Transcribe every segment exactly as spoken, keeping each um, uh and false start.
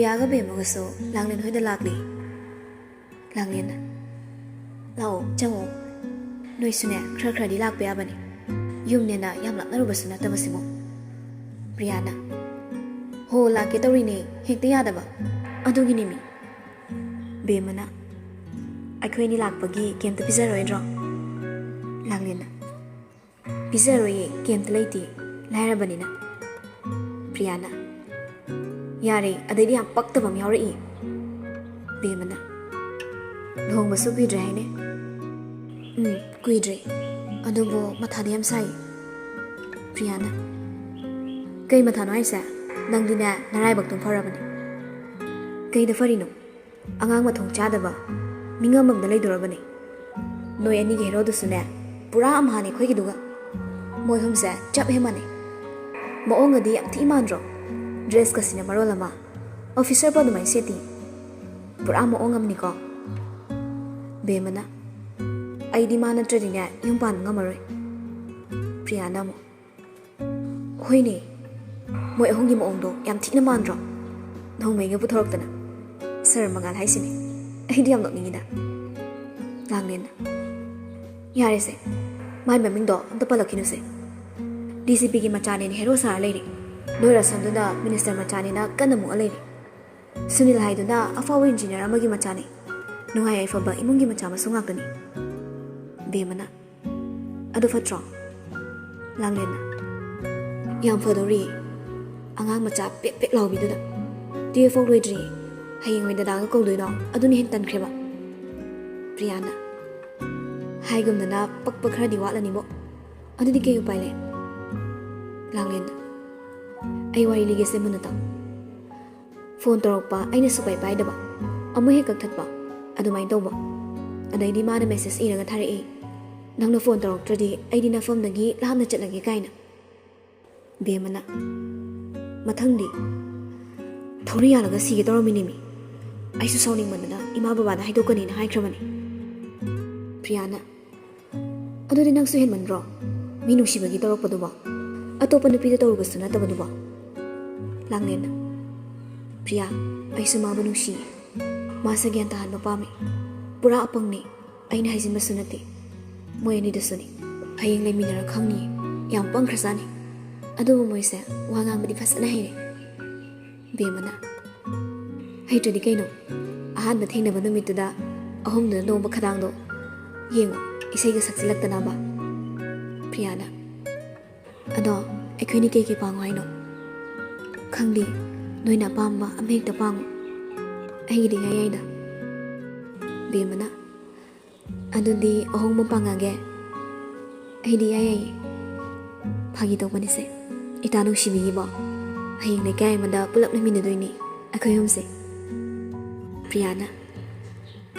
ꯄ꯭ꯔꯤꯌꯥꯒ ꯕꯦꯝꯃꯒꯁꯨ ꯂꯥꯡꯂꯦꯟ ꯍꯣꯏꯗ ꯂꯥꯛꯂꯤ꯫ ꯂꯥꯡꯂꯦꯟꯅ, "ꯂꯥꯛꯑꯣ, ꯆꯪꯉꯣ꯫ ꯅꯣꯏꯁꯨꯅꯦ, ꯈꯔ ꯈꯔꯗꯤ ꯂꯥꯛꯄ ꯌꯥꯕꯅꯤ꯫ ꯌꯨꯝꯅꯦꯅ ꯌꯥꯝ ꯂꯥꯞꯅꯔꯨꯕꯁꯨ ꯅꯠꯇꯕꯁꯤꯕꯨ꯫" ꯄ꯭ꯔꯤꯌꯥꯅ, "ꯍꯣ, ꯂꯥꯛꯀꯦ ꯇꯧꯔꯤꯅꯦ, ꯍꯦꯛꯇ ꯌꯥꯗꯕ꯫ ꯑꯗꯨꯒꯤꯅꯦꯃꯤ꯫" ꯕꯦꯝꯃꯅ, "ꯑꯩꯈꯣꯏ ꯑꯅꯤ ꯂꯥꯛꯄꯒꯤ ꯀꯦꯝꯇ ꯄꯤꯖꯔꯣꯏꯗ꯭ꯔꯣ?" ꯂꯥꯡꯂꯦꯟꯅ, "ꯄꯤꯖꯔꯣꯏꯌꯦ, ꯀꯦꯝꯇ ꯂꯩꯇꯦ, ꯂꯥꯏꯔꯕꯅꯤꯅ꯫" ꯄ꯭ꯔꯤꯌꯥꯅ, "ꯌꯥꯔꯦ, ꯑꯗꯩꯗꯤ ꯌꯥꯝ ꯄꯛꯇꯕ ꯑꯃ ꯌꯥꯎꯔꯛꯏ꯫" ꯕꯦꯝꯃꯅ, "ꯂꯨꯍꯣꯡꯕꯁꯨ ꯀꯨꯏꯗ꯭ꯔꯦ ꯍꯥꯏꯅꯦ?" "ꯎꯝ, ꯀꯨꯏꯗ꯭ꯔꯦ꯫ ꯑꯗꯨꯕꯨ ꯃꯊꯥꯗꯤ ꯌꯥꯝ ꯁꯥꯏ꯫" ꯄ꯭ꯔꯤꯌꯥꯅ, "ꯀꯩ ꯃꯊꯥꯅꯣ ꯍꯥꯏꯁꯦ? ꯅꯪꯗꯤꯅꯦ, ꯅꯔꯥꯏꯕꯛꯇꯨꯝ ꯐꯔꯕꯅꯦ꯫" "ꯀꯩꯗ ꯐꯔꯤꯅꯣ? ꯑꯉꯥꯡ ꯃꯊꯣꯡ ꯆꯥꯗꯕ ꯃꯤꯉꯝ ꯑꯃꯗ ꯂꯩꯗꯣꯔꯕꯅꯦ꯫ ꯅꯣꯏ ꯑꯅꯤꯒꯤ ꯍꯦꯔꯣꯗꯨꯁꯨꯅꯦ, ꯄꯨꯔꯥ ꯑꯝꯍꯥꯅꯦ ꯑꯩꯈꯣꯏꯒꯤꯗꯨꯒ꯫ ꯃꯣꯏ ꯑꯍꯨꯝꯁꯦ ꯆꯞ ꯍꯦ ꯃꯥꯟꯅꯩ꯫ ꯃꯑꯣꯡꯒꯗꯤ ꯌꯥꯝ ꯊꯤ ꯃꯥꯟꯗ꯭ꯔꯣ? ꯗ꯭ꯔꯦꯁꯀꯁꯤꯅ ꯃꯔꯣꯜ ꯑꯃ꯫ ꯑꯣꯐꯤꯁꯔꯕꯨ ꯑꯗꯨꯃꯥꯏꯅ ꯁꯦꯠꯇꯤ꯫ ꯄꯨꯔꯥ ꯃꯑꯣꯡ ꯑꯃꯅꯤꯀꯣ꯫" ꯕꯦꯝꯃꯅ, "ꯑꯩꯗꯤ ꯃꯥ ꯅꯠꯇ꯭ꯔꯗꯤꯅꯦ, ꯌꯨꯝ ꯄꯥꯟꯕ ꯉꯝꯃꯔꯣꯏ꯫" ꯄ꯭ꯔꯤꯌꯥꯅ ꯑꯃꯨꯛ, "ꯍꯣꯏꯅꯦ, ꯃꯣꯏ ꯑꯍꯨꯝꯒꯤ ꯃꯑꯣꯡꯗꯣ ꯌꯥꯝ ꯊꯤꯅ ꯃꯥꯟꯗ꯭ꯔꯣ? ꯅꯣꯡꯃꯩꯒ ꯄꯨꯊꯣꯔꯛꯇꯅ꯫ ꯁꯔ ꯃꯉꯥꯜ ꯍꯥꯏꯁꯤꯅꯦ꯫ ꯑꯩꯗꯤ ꯌꯥꯝ ꯅꯣꯛꯅꯤꯡꯉꯤꯗ꯫" ꯂꯥꯡꯂꯦꯟꯅ, "ꯌꯥꯔꯦꯁꯦ, ꯃꯥꯏ ꯃꯃꯤꯡꯗꯣ ꯑꯝꯇ ꯄꯜꯂꯛꯈꯤꯅꯨꯁꯦ꯫ ꯗꯤ ꯁꯤ ꯄꯤꯒꯤ ꯃꯆꯥꯅꯦꯅ ꯍꯦꯔꯣ ꯁꯥꯔ ꯂꯩꯔꯦ꯫ ꯅꯣꯏ ꯔꯁꯟꯗꯨꯅ ꯃꯤꯅꯤꯁꯇꯔ ꯃꯆꯥꯅꯦꯅ ꯀꯟꯅ ꯃꯨꯛꯑ ꯂꯩꯔꯦ꯫ ꯁꯨꯅꯤꯜ ꯍꯥꯏꯗꯨꯅ ꯑꯐꯥꯎꯕ ꯏꯟꯖꯤꯅꯤꯌꯥꯔ ꯑꯃꯒꯤ ꯃꯆꯥꯅꯦ꯫ ꯅꯨꯡꯉꯥꯏ ꯌꯥꯏꯐꯕ ꯏꯃꯨꯡꯒꯤ ꯃꯆꯥ ꯃꯁꯨ ꯉꯥꯛꯇꯅꯤ꯫" ꯕꯦꯝꯃꯅ, "ꯑꯗꯨ ꯐꯠꯇ꯭ꯔꯣ?" ꯂꯥꯡꯂꯦꯟꯅ, "ꯌꯥꯝ ꯐꯗꯧꯔꯤ꯫ ꯑꯉꯥꯡ ꯃꯆꯥ ꯄꯦꯠ ꯄꯦꯠ ꯂꯥꯎꯕꯤꯗꯨꯗ꯫ ꯇꯨꯌꯦꯜꯐ ꯐꯥꯎ ꯂꯣꯏꯗ꯭ꯔꯤ꯫ ꯍꯌꯦꯡꯋꯥꯏ ꯗꯗꯥꯒ ꯀꯧꯗꯣꯏꯅꯣ? ꯑꯗꯨꯅ ꯍꯦꯟꯅ ꯇꯟꯈ꯭ꯔꯦꯕ꯫" ꯄ꯭ꯔꯤꯌꯥꯅ, "ꯍꯥꯏꯒꯨꯝꯗꯅ ꯄꯛꯄ ꯈꯔꯗꯤ ꯋꯥꯠꯂꯅꯤꯕꯣ꯫ ꯑꯗꯨꯗꯤ ꯀꯩ ꯎꯄꯥꯏ ꯂꯩ?" ꯂꯥꯡꯂꯦꯟꯅ, "ꯑꯩ ꯋꯥꯔꯤ ꯂꯤꯒꯦꯁꯦ ꯃꯨꯟꯅ ꯇꯥꯎ꯫ ꯐꯣꯟ ꯇꯧꯔꯛꯄ, ꯑꯩꯅ ꯁꯨꯛꯄꯥꯏ ꯄꯥꯏꯗꯕ, ꯑꯃꯨꯛ ꯍꯦꯛ ꯀꯛꯊꯠꯄ, ꯑꯗꯨꯃꯥꯏꯅ ꯇꯧꯕ꯫ ꯑꯗꯩꯗꯤ ꯃꯥꯅ ꯃꯦꯁꯦꯖ ꯏꯔꯒ ꯊꯥꯔꯛꯏ, 'ꯅꯪꯅ ꯐꯣꯟ ꯇꯧꯔꯛꯇ꯭ꯔꯗꯤ ꯑꯩꯗꯤ ꯅꯐꯝꯗꯒꯤ ꯂꯥꯞꯅ ꯆꯠꯂꯒꯦ' ꯀꯥꯏꯅ꯫" ꯕꯦꯝꯃꯅ, "ꯃꯊꯪꯗꯤ ꯊꯧꯔꯤ ꯌꯥꯜꯂꯒ ꯁꯤꯒꯦ ꯇꯧꯔꯝꯃꯤꯅꯦꯃꯤ꯫ ꯑꯩꯁꯨ ꯁꯥꯎꯅꯤꯡꯃꯟꯗꯅ ꯏꯃꯥ ꯕꯕꯥꯗ ꯍꯥꯏꯗꯣꯛꯀꯅꯤꯅ ꯍꯥꯏꯈ꯭ꯔꯕꯅꯤ꯫" ꯄ꯭ꯔꯤꯌꯥꯅ, "ꯑꯗꯨꯗꯤ ꯅꯪꯁꯨ ꯍꯦꯟꯃꯟꯗ꯭ꯔꯣ? ꯃꯤ ꯅꯨꯡꯁꯤꯕꯒꯤ ꯇꯧꯔꯛꯄꯗꯨꯕꯣ? ꯑꯇꯣꯞꯄ ꯅꯨꯄꯤꯗ ꯇꯧꯔꯨꯕꯁꯨ ꯅꯠꯇꯕꯗꯨꯕꯣ?" ꯂꯥꯡꯂꯦꯟꯅ, "ꯄ꯭ꯔꯤꯌꯥ, ꯑꯩꯁꯨ ꯃꯥꯕꯨ ꯅꯨꯡꯁꯤꯌꯦ꯫ ꯃꯥꯁꯦ ꯒ꯭ꯌꯥꯟ ꯇꯥꯍꯟꯕ ꯄꯥꯝꯃꯤ꯫ ꯄꯨꯔꯥ ꯑꯄꯪꯅꯤ꯫ ꯑꯩꯅ ꯍꯥꯏꯖꯤꯟꯕꯁꯨ ꯅꯠꯇꯦ꯫ ꯃꯣꯏ ꯑꯅꯤꯗꯨꯁꯨꯅꯤ꯫ ꯍꯌꯦꯡ ꯂꯩꯃꯤꯟꯅꯔ ꯈꯪꯅꯤꯌꯦ꯫ ꯌꯥꯝ ꯄꯪꯈ꯭ꯔꯖꯥꯠꯅꯤ꯫ ꯑꯗꯨꯕꯨ ꯃꯣꯏꯁꯦ ꯋꯥ ꯉꯥꯡꯕꯗꯤ ꯐꯖꯅ ꯍꯩꯔꯦ꯫ ꯕꯦꯝꯃꯅ, "ꯍꯩꯇ꯭ꯔꯗꯤ ꯀꯩꯅꯣ? ꯑꯍꯥꯟꯕ ꯊꯦꯡꯅꯕ ꯅꯨꯃꯤꯠꯇꯨꯗ ꯑꯍꯨꯝꯗꯨꯅ ꯅꯣꯡꯕ ꯈꯗꯥꯡꯗꯣ ꯌꯦꯡꯉꯣ, ꯏꯁꯩꯒ ꯁꯛꯆꯤꯜꯂꯛꯇꯅꯕ꯫" ꯄ꯭ꯔꯤꯌꯥꯅ, "ꯑꯗꯣ ꯑꯩꯈꯣꯏꯅꯤ ꯀꯩ ꯀꯩ ꯄꯥꯡꯉꯣ ꯍꯥꯏꯅꯣ?" "ꯈꯪꯗꯦ, ꯅꯣꯏꯅ ꯑꯄꯥꯝꯕ ꯑꯃ ꯍꯦꯛꯇ ꯄꯥꯡꯉꯣ꯫ ꯑꯩꯒꯤꯗꯤ ꯏꯌꯥ ꯌꯥꯏꯗ꯫" ꯕꯦꯝꯃꯅ, "ꯑꯗꯨꯗꯤ ꯑꯍꯣꯡꯕ ꯄꯥꯡꯉꯒꯦ꯫ ꯑꯩꯗꯤ ꯏꯌꯥ ꯌꯥꯏꯌꯦ꯫ ꯐꯥꯒꯤ ꯇꯧꯕꯅꯤꯁꯦ꯫ ꯏꯇꯥ ꯅꯨꯡꯁꯤꯕꯤꯒꯤꯕꯣ꯫ ꯍꯌꯦꯡ ꯂꯩꯀꯥꯏ ꯑꯃꯗ ꯄꯨꯂꯞ ꯂꯩꯃꯤꯟꯅꯗꯣꯏꯅꯤ ꯑꯩꯈꯣꯏ ꯑꯍꯨꯝꯁꯦ꯫" ꯄ꯭ꯔꯤꯌꯥꯅ,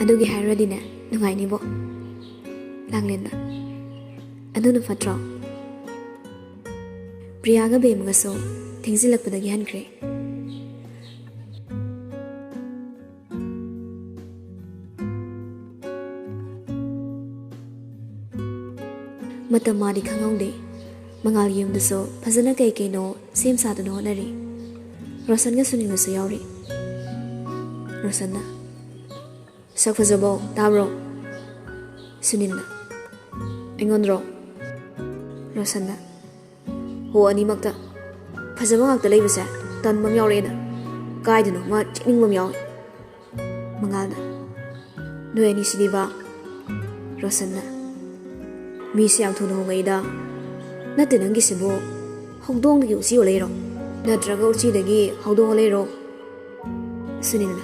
"ꯑꯗꯨꯒꯤ ꯍꯥꯏꯔꯨꯔꯗꯤꯅꯦ, ꯅꯨꯡꯉꯥꯏꯅꯤꯕꯣ꯫" ꯂꯥꯡꯂꯦꯟꯅ, "ꯑꯗꯨꯅ ꯐꯠꯇ꯭ꯔꯣ?" ꯄ꯭ꯔꯤꯌꯥꯒ ꯕꯦꯝꯃꯒꯁꯨ ꯊꯦꯡꯖꯤꯜꯂꯛꯄꯗꯒꯤ ꯍꯟꯈ꯭ꯔꯦ꯫ ꯃꯇꯝ ꯃꯥꯗꯤ ꯈꯪꯍꯧꯗꯦ꯫ ꯃꯉꯥꯜꯒꯤ ꯌꯨꯝꯗꯁꯨ ꯐꯖꯅ ꯀꯩ ꯀꯩꯅꯣ ꯁꯦꯝ ꯁꯥꯗꯨꯅ ꯍꯣꯠꯅꯔꯤ꯫ ꯔꯣꯁꯟꯒ ꯁꯨꯅꯤꯜꯒꯁꯨ ꯌꯥꯎꯔꯤ꯫ ꯔꯣꯁꯟꯅ, "ꯁꯛ ꯐꯖꯕꯧ, ꯇꯥꯕ꯭ꯔꯣ?" ꯁꯨꯅꯤꯜꯅ, "ꯑꯩꯉꯣꯟꯗꯔꯣ?" ꯔꯣꯁꯟꯅ, "ꯍꯣ, ꯑꯅꯤꯃꯛꯇ꯫ ꯐꯖꯕ ꯉꯥꯛꯇ ꯂꯩꯕꯁꯦ ꯇꯟꯕ ꯑꯃ ꯌꯥꯎꯔꯛꯑꯦꯅ꯫ ꯀꯥꯏꯗꯅꯣ ꯑꯃ ꯆꯦꯛꯅꯤꯡꯕ ꯑꯃ ꯌꯥꯎꯔꯦ꯫" ꯃꯉꯥꯜꯅ, "ꯅꯣꯏ ꯑꯅꯤꯁꯤꯗꯤꯕ꯫" ꯔꯣꯁꯟꯅ, "ꯃꯤꯁꯦ ꯌꯥꯝ ꯊꯨꯅ ꯍꯣꯡꯉꯛꯏꯗ꯫ ꯅꯠꯇꯦ, ꯅꯪꯒꯤꯁꯤꯕꯨ ꯍꯧꯗꯣꯡꯗꯒꯤ ꯎꯆꯤ ꯑꯣꯜꯂꯛꯏꯔꯣ? ꯅꯠꯇ꯭ꯔꯒ ꯎꯆꯤꯗꯒꯤ ꯍꯧꯗꯣꯡ ꯑꯣꯜꯂꯛꯏꯔꯣ?" ꯁꯨꯅꯤꯜꯅ,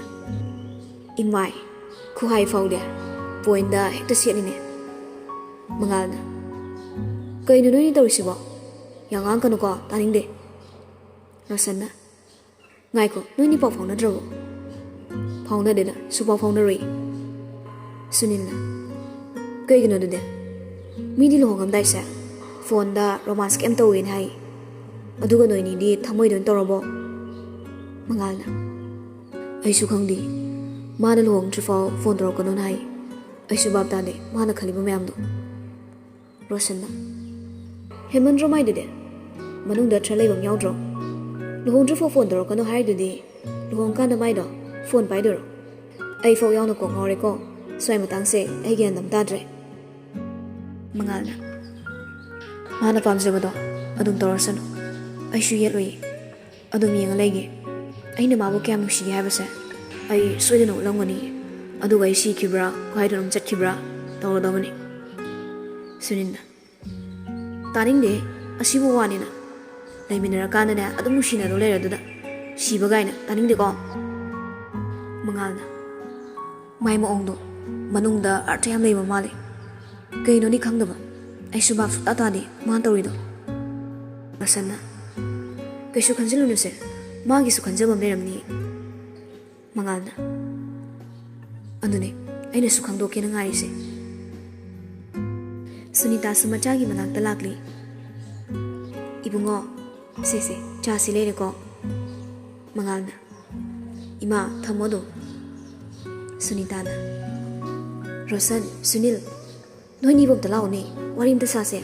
"ꯏꯃꯥꯏ, ꯈꯨꯍꯥꯏ ꯐꯥꯎꯗꯤ ꯄꯣꯏꯟꯗ ꯍꯦꯛꯇ ꯁꯦꯠꯂꯤꯅꯦ꯫" ꯃꯉꯥꯜꯅ, "ꯀꯩꯅꯣ ꯅꯣꯏꯅꯤ ꯇꯧꯔꯤꯁꯤꯕꯣ? ꯌꯥꯝ ꯉꯥꯡꯀꯅꯨꯀꯣ, ꯇꯥꯅꯤꯡꯗꯦ꯫" ꯔꯣꯁꯟꯅ, "ꯉꯥꯏꯈꯣ, ꯅꯣꯏꯅꯤ ꯄꯥꯎ ꯐꯥꯎꯅꯗ꯭ꯔꯕꯣ?" "ꯐꯥꯎꯅꯗꯦꯗ, ꯁꯨꯄꯥꯎ ꯐꯥꯎꯅꯔꯣꯏ꯫" ꯁꯨꯅꯤꯜꯅ, "ꯀꯩꯒꯤꯅꯣ ꯑꯗꯨꯗꯤ? ꯃꯤꯗꯤ ꯂꯨꯍꯣꯡꯉꯝꯗꯥꯏꯁꯦ ꯐꯣꯟꯗ ꯔꯣꯃꯥꯟꯁ ꯀꯩꯝ ꯇꯧꯋꯦꯅ ꯍꯥꯏ꯫ ꯑꯗꯨꯒ ꯅꯣꯏꯅꯤꯗꯤ ꯊꯃꯣꯏꯗ ꯑꯣꯏꯅ ꯇꯧꯔꯕꯣ?" ꯃꯉꯥꯜꯅ, "ꯑꯩꯁꯨ ꯈꯪꯗꯦ꯫ ꯃꯥꯅ ꯂꯨꯍꯣꯡꯗ꯭ꯔꯤꯐꯥꯎ ꯐꯣꯟ ꯇꯧꯔꯛꯀꯅꯣꯅ ꯍꯥꯏ꯫ ꯑꯩꯁꯨ ꯚꯥꯞ ꯇꯥꯗꯦ ꯃꯥꯅ ꯈꯜꯂꯤꯕ ꯃꯌꯥꯝꯗꯣ꯫" ꯔꯣꯁꯟꯅ, "ꯍꯦꯟꯃꯟꯗ꯭ꯔꯣ ꯃꯥꯏꯗꯨꯗꯤ? ꯃꯅꯨꯡꯗ ꯊ꯭ꯔꯦꯠ ꯂꯩꯕ ꯑꯃ ꯌꯥꯎꯗ꯭ꯔꯣ? ꯂꯨꯍꯣꯡꯗ꯭ꯔꯤꯐꯥꯎ ꯐꯣꯟ ꯇꯧꯔꯛꯀꯅꯣ ꯍꯥꯏꯗꯨꯗꯤ ꯂꯨꯍꯣꯡꯀꯥꯟꯗ ꯃꯥꯏꯗꯣ ꯐꯣꯟ ꯄꯥꯏꯗꯣꯏꯔꯣ? ꯑꯩ ꯐꯥꯎ ꯌꯥꯎꯅ ꯀꯣꯛ ꯉꯥꯎꯔꯦꯀꯣ꯫ ꯁ꯭ꯋꯥꯏ ꯃꯇꯥꯡꯁꯦ ꯑꯩ ꯒ꯭ꯌꯥꯟ ꯑꯝ ꯇꯥꯗ꯭ꯔꯦ꯫ ꯃꯉꯥꯜꯅ, ꯃꯥꯅ ꯄꯥꯝꯖꯕꯗꯣ ꯑꯗꯨꯝ ꯇꯧꯔꯁꯅꯨ꯫ ꯑꯩꯁꯨ ꯌꯦꯠꯂꯣꯏꯌꯦ꯫ ꯑꯗꯨꯝ ꯌꯦꯡꯉ ꯂꯩꯒꯦ꯫ ꯑꯩꯅ ꯃꯥꯕꯨ ꯀꯌꯥꯝ ꯅꯨꯡꯁꯤꯒꯦ ꯍꯥꯏꯕꯁꯦ ꯑꯩ ꯁꯣꯏꯗꯅ ꯎꯠꯂꯝꯒꯅꯤ꯫ ꯑꯗꯨꯒ ꯑꯩ ꯁꯤꯈꯤꯕ꯭ꯔꯥ, ꯀꯗꯥꯏꯗꯅꯣꯝ ꯆꯠꯈꯤꯕ꯭ꯔꯥ ꯇꯧꯔꯗꯕꯅꯤ꯫ ꯁꯨꯅꯤꯜꯅ, ꯇꯥꯅꯤꯡꯗꯦ꯫ ꯑꯁꯤꯕꯨ ꯋꯥꯅꯤꯅ? ꯂꯩꯃꯤꯟꯅꯔꯀꯥꯟꯗꯅꯦ ꯑꯗꯨꯝ ꯅꯨꯡꯁꯤꯅꯗꯧ ꯂꯩꯔꯗꯨꯗ꯫ ꯁꯤꯕ ꯀꯥꯏꯅ ꯇꯥꯅꯤꯡꯗꯦꯀꯣ꯫ ꯃꯉꯥꯜꯅ, ꯃꯥꯏ ꯃꯑꯣꯡꯗꯣ ꯃꯅꯨꯡꯗ ꯑꯔꯊ ꯌꯥꯝ ꯂꯩꯕ ꯃꯥꯜꯂꯦ꯫ ꯀꯩꯅꯣꯗꯤ ꯈꯪꯗꯕ꯫ ꯑꯩꯁꯨ ꯚꯥꯞ ꯁꯨꯛꯇꯥ ꯇꯥꯗꯦ ꯃꯥꯅ ꯇꯧꯔꯤꯗꯣ꯫ ꯔꯣꯁꯟꯅ, ꯀꯩꯁꯨ ꯈꯟꯖꯤꯜꯂꯨꯅꯨꯁꯦ꯫ ꯃꯥꯒꯤꯁꯨ ꯈꯟꯖꯕ ꯑꯃ ꯂꯩꯔꯝꯅꯤꯌꯦ꯫ ꯃꯉꯥꯜꯅ, ꯑꯗꯨꯅꯦ ꯑꯩꯅꯁꯨ ꯈꯪꯗꯣꯛꯀꯦꯅ ꯉꯥꯏꯔꯤꯁꯦ꯫ ꯁꯨꯅꯤꯇꯥꯁꯨ ꯃꯆꯥꯒꯤ ꯃꯅꯥꯛꯇ ꯂꯥꯛꯂꯤ꯫ ꯏꯕꯨꯡꯉꯣ, ꯁꯦ ꯁꯦ, ꯆꯥꯁꯤ ꯂꯩꯔꯦꯀꯣ꯫ ꯃꯉꯥꯜꯅ, ꯏꯃꯥ, ꯊꯝꯃꯣ ꯑꯗꯨꯝ꯫ ꯁꯨꯅꯤꯇꯥꯅ, ꯔꯣꯁꯟ, ꯁꯨꯅꯤꯜ, ꯅꯣꯏꯅꯤꯕꯨ ꯑꯝꯇ ꯂꯥꯛꯑꯣꯅꯦ, ꯋꯥꯔꯤ ꯑꯝꯇ ꯁꯥꯁꯦ꯫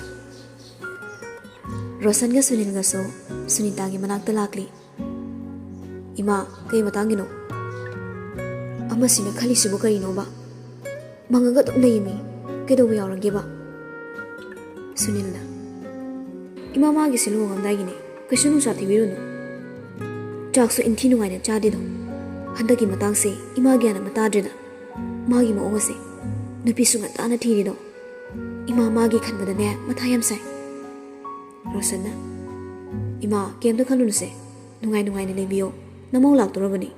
ꯔꯣꯁꯟꯒ ꯁꯨꯅꯤꯜꯒꯁꯨ ꯁꯨꯅꯤꯇꯥꯒꯤ ꯃꯅꯥꯛꯇ ꯂꯥꯛꯂꯤ꯫ ꯏꯃꯥ, ꯀꯩ ꯃꯇꯥꯡꯒꯤꯅꯣ? ꯑꯃꯁꯤꯅ ꯈꯜꯂꯤꯁꯤꯕꯨ ꯀꯔꯤꯅꯣꯕ? ꯃꯪꯉꯒ ꯑꯗꯨꯝ ꯂꯩꯌꯦꯃꯤ꯫ ꯀꯩꯗꯧꯕ ꯌꯥꯎꯔꯒꯦꯕ? ꯁꯨꯅꯤꯜꯅ, ꯏꯃꯥ, ꯃꯥꯒꯤꯁꯦ ꯂꯨꯍꯣꯡꯉꯝꯗꯥꯏꯒꯤꯅꯦ꯫ ꯀꯩꯁꯨ ꯅꯨꯡꯁꯥ ꯊꯤꯕꯤꯔꯨꯅꯨ꯫ ꯆꯥꯛꯁꯨ ꯏꯟꯊꯤ ꯅꯨꯡꯉꯥꯏꯅ ꯆꯥꯗꯦꯗꯣ꯫ ꯍꯟꯗꯛꯀꯤ ꯃꯇꯥꯡꯁꯦ ꯏꯃꯥ ꯒ꯭ꯌꯥꯟ ꯑꯃ ꯇꯥꯗ꯭ꯔꯦꯗ꯫ ꯃꯥꯒꯤ ꯃꯑꯣꯡ ꯑꯁꯦ꯫ ꯅꯨꯄꯤꯁꯨ ꯉꯟꯇꯥꯅ ꯊꯤꯔꯤꯗꯣ꯫ ꯏꯃꯥ ꯃꯥꯒꯤ ꯈꯟꯕꯗꯅꯦ ꯃꯊꯥ ꯌꯥꯝ ꯁꯥꯏ꯫ ꯔꯣꯁꯟꯅ, ꯏꯃꯥ, ꯀꯩꯝꯇ ꯈꯜꯂꯨꯅꯨꯁꯦ꯫ ꯅꯨꯡꯉꯥꯏ ꯅꯨꯡꯉꯥꯏꯅ ꯂꯩꯕꯤꯌꯣ꯫ ꯅꯃꯧ ꯂꯥꯛꯇꯣꯔꯕꯅꯤ꯫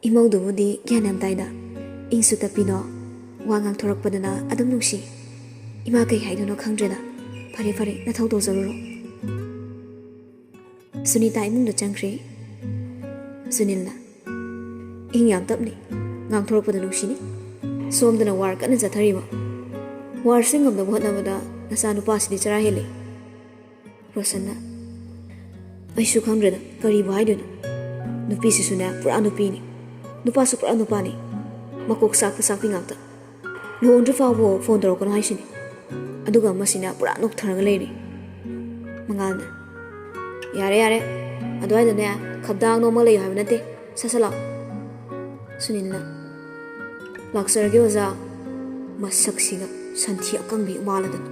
ꯏꯃꯧꯗꯨꯕꯨꯗꯤ ꯒ꯭ꯌꯥꯟ ꯌꯥꯝ ꯇꯥꯏꯗ꯫ ꯏꯪꯁꯨ ꯇꯞꯄꯤꯗꯣ꯫ ꯋꯥ ꯉꯥꯡꯊꯣꯔꯛꯄꯗꯅ ꯑꯗꯨꯝ ꯅꯨꯡꯁꯤ꯫ ꯏꯃꯥ ꯀꯩ ꯍꯥꯏꯗꯣꯏꯅꯣ ꯈꯪꯗ꯭ꯔꯦꯗ꯫ ꯐꯔꯦ ꯐꯔꯦ, ꯅꯊꯧ ꯇꯧꯖꯔꯨꯔꯣ꯫ ꯁꯨꯅꯤꯇꯥ ꯏꯃꯨꯡꯗ ꯆꯪꯈ꯭ꯔꯦ꯫ ꯁꯨꯅꯤꯜꯅ, ꯏꯪ ꯌꯥꯝ ꯇꯞꯅꯤ, ꯉꯥꯡꯊꯣꯔꯛꯄꯗ ꯅꯨꯡꯁꯤꯅꯤ꯫ ꯁꯣꯝꯗꯅ ꯋꯥꯔ ꯀꯟꯅ ꯆꯠꯊꯔꯤꯕ꯫ ꯋꯥꯔꯁꯦ ꯉꯝꯅꯕ ꯍꯣꯠꯅꯕꯗ ꯅꯆꯥ ꯅꯨꯄꯥꯁꯤꯗꯤ ꯆꯔꯥ ꯍꯦꯜꯂꯤ꯫ ꯔꯣꯁꯟꯅ, ꯑꯩꯁꯨ ꯈꯪꯗ꯭ꯔꯦꯗ ꯀꯔꯤꯕꯨ ꯍꯥꯏꯗꯣꯏꯅꯣ꯫ ꯅꯨꯄꯤꯁꯤꯁꯨꯅꯦ ꯄꯨꯔꯥ ꯅꯨꯄꯤꯅꯤ, ꯅꯨꯄꯥꯁꯨ ꯄꯨꯔꯥ ꯅꯨꯄꯥꯅꯤ꯫ ꯃꯀꯣꯛ ꯆꯥꯛꯄ ꯆꯥꯛꯄꯤ ꯉꯥꯛꯇ꯫ ꯂꯨꯍꯣꯡꯗ꯭ꯔꯤ ꯐꯥꯎꯕ ꯐꯣꯟ ꯇꯧꯔꯛꯀꯅꯨ ꯍꯥꯏꯁꯤꯅꯤ꯫ ꯑꯗꯨꯒ ꯃꯁꯤꯅ ꯄꯨꯔꯥ ꯅꯣꯛꯊꯔꯒ ꯂꯩꯔꯤ꯫ ꯃꯉꯥꯜꯅ, ꯌꯥꯔꯦ ꯌꯥꯔꯦ, ꯑꯗꯨꯋꯥꯏꯗꯅꯦ ꯈꯞꯗꯥꯡ ꯅꯣꯝꯃ ꯂꯩꯌꯨ ꯍꯥꯏꯕ ꯅꯠꯇꯦ꯫ ꯁꯠ ꯁꯠ ꯂꯥꯛꯑꯣ꯫ ꯁꯨꯅꯤꯜꯅ, "ꯂꯥꯛꯆꯔꯒꯦ ꯑꯣꯖꯥ"꯫ ꯃꯁꯛꯁꯤꯒ ꯁꯟꯊꯤ ꯑꯀꯪꯕꯤ ꯃꯥꯜꯂꯗꯅ꯫